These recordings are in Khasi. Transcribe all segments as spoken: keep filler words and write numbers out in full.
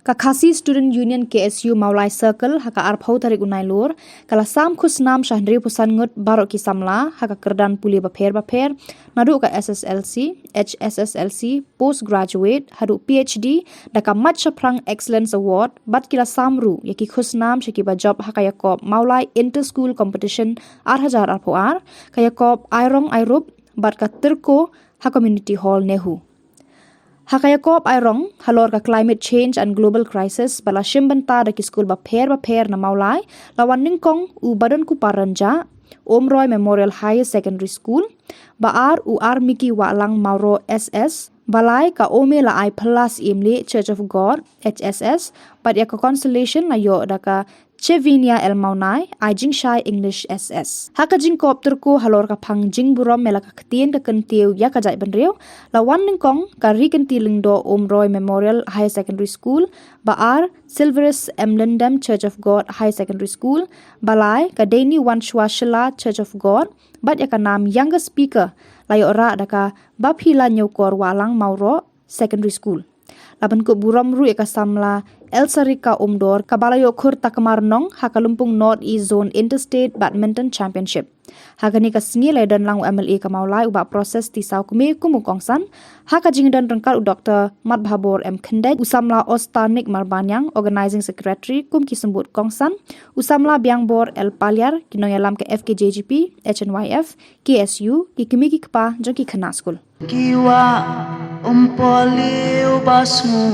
Ka Khasi Student Union K S U Mawlai Circle ha ka arphew tarik u Nailur ka la sam khusnam sha hynriewphew san ngut baroh ki samla ha ka kyrdan pule bapher bapher, naduh ka S S L C, H S S L C, Post Graduate haduh P H D da ka Mait Shaphrang Excellence Award, bad ki la sam ruh ïa ki khusnam sha kiba jop ha ka ïakop Mawlai Inter School Competition ar hajar arphew ar, ka ïakop Airong Airup bad ka Tyrko ha Community Hall NEHU. Ha ka ïakop Airong halor ka Climate Change and Global Crisis ba la shim bynta da ki skul bapher bapher na Mawlai, la wan nyngkong u Badon Kupar Rynjah, Umroi Memorial Higher Secondary School, ba ar u R Miki Wahlang Mawroh S S, ba lai ka Ome La Ai Phylla Syiemlieh Church of God H S S, bad ïa ka consolation la ïoh da ka Chevinia L Mawnai, Ai Jingshai English S S. Ha ka jingkop tyrko halor ka phang jingburom me la ka ktien ka kyntiew ïa ka jaitbynriew, la wan nyngkong ka Ri Kynti Lyngdoh Umroi Memorial Higher Secondary School, ba ar Silverus M Lyndem Church of God Higher Secondary School, ba lai ka Deini Wanshwa Shylla Church of God, bad ïa ka nam Youngest Speaker la ïoh rah da ka Baphila Ñiewkor Wahlang Mawroh Secondary School. La pynkup burom ruh ïa ka samla Elsarika Umdor kaba la ïoh khur takmar nong ha ka lympung North East Zone Interstate Badminton Championship. Ha kane ka sngi la ïadon lang u M L A ka Mawlai u Bah Proses T Sawkmie kum u kongsan, ha ka jingdon ryngkat u Doktor Matbhabor M Khyndiat, u samla Ostanik Marbaniang, Organizing Secretary kum ki symbud kongsan, u samla Biangbor L Paliar, ki nongïalam ka F K J G P, H N Y F, K S U, ki kmie ki kpa jong ki khynnah skul. Ki wah um poli u ba smu,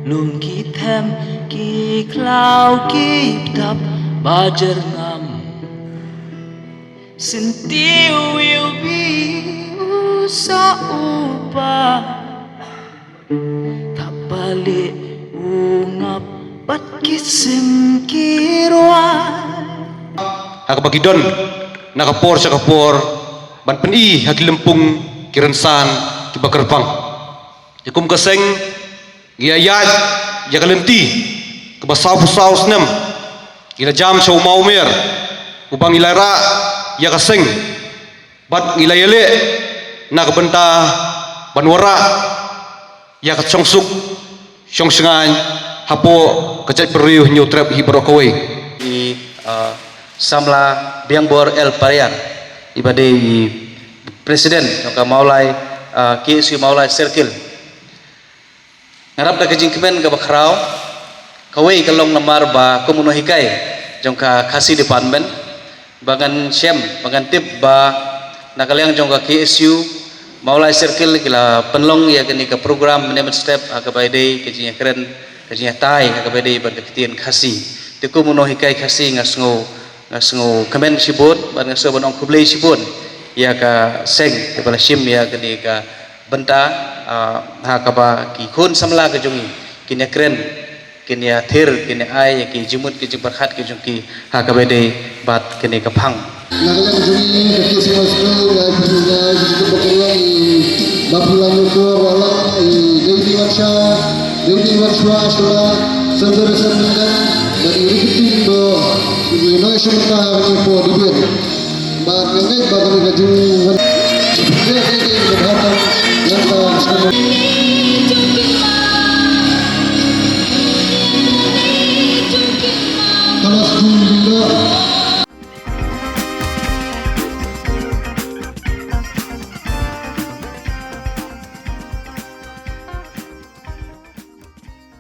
lum ki them ki khlaw ki bdap ba jer ngam. Synti u iu bi u sa u ba, thap bali u ngap bad ki sim ki rwai. Ha kaba ki don na ka por sha ka por ban pyni ha ki lympung ki rynsan kiba kyrpang. Ïa kum ka seng ngi ïa ïaid ïa ka lynti kaba sawphew saw snem. Ngi la jam sha u mawmer uba ngi la rah ïa ka seng, bad ngi la ïaleh na ka bynta ban wanrah ïa ka shongsuk shongshngaiñ hapoh ka jaitbynriew Hynñiewtrep hi baroh kawei. I, uh, samla Biangbor L Paliar, iba dei i president jong ka Mawlai, uh, K S U Mawlai Circle. Nga rap da ka jingkmen kaba khraw, kawei ka long namar ba kum u nonghikai jong ka Khasi Department, ba ngan shem, ba ngan tip ba na ka liang jong ka K S U Mawlai Circle ki la pynlong ïa kane ka program mynne mynstep ha kaba ïadei ka jingïakren, ka jingïatai ha kaba ïadei bad ka ktien Khasi. Te kum u nonghikai Khasi nga sngew, nga sngew kmen shibun bad nga sngew ban ong khublei shibun ïa ka seng kaba la shim ïa kane ka bynta, ah, ha kaba ki khun samla ka jong ngi kin ïakren, kin ïathir, kin ïa ai ïa ki jingmut ki jingpyrkhat ki jong ki ha kaba ïadei bad kane ka phang. Na ka liang jong ngi ka K S U High School, ngi ai pynlong ïa ka jingkyrpad ïa i Bah Phylla Ñiewkor Wahlang, i Deini Wanshwa, Deini Wanshwa Shylla, Sir Joseph Lyngdoh, bad i Ri Kynti Lyngdoh, i nongïashim bynta ha kane ka por debate. Bad nga ngeit ba kane ka jingwan ka jingwan ka jingwan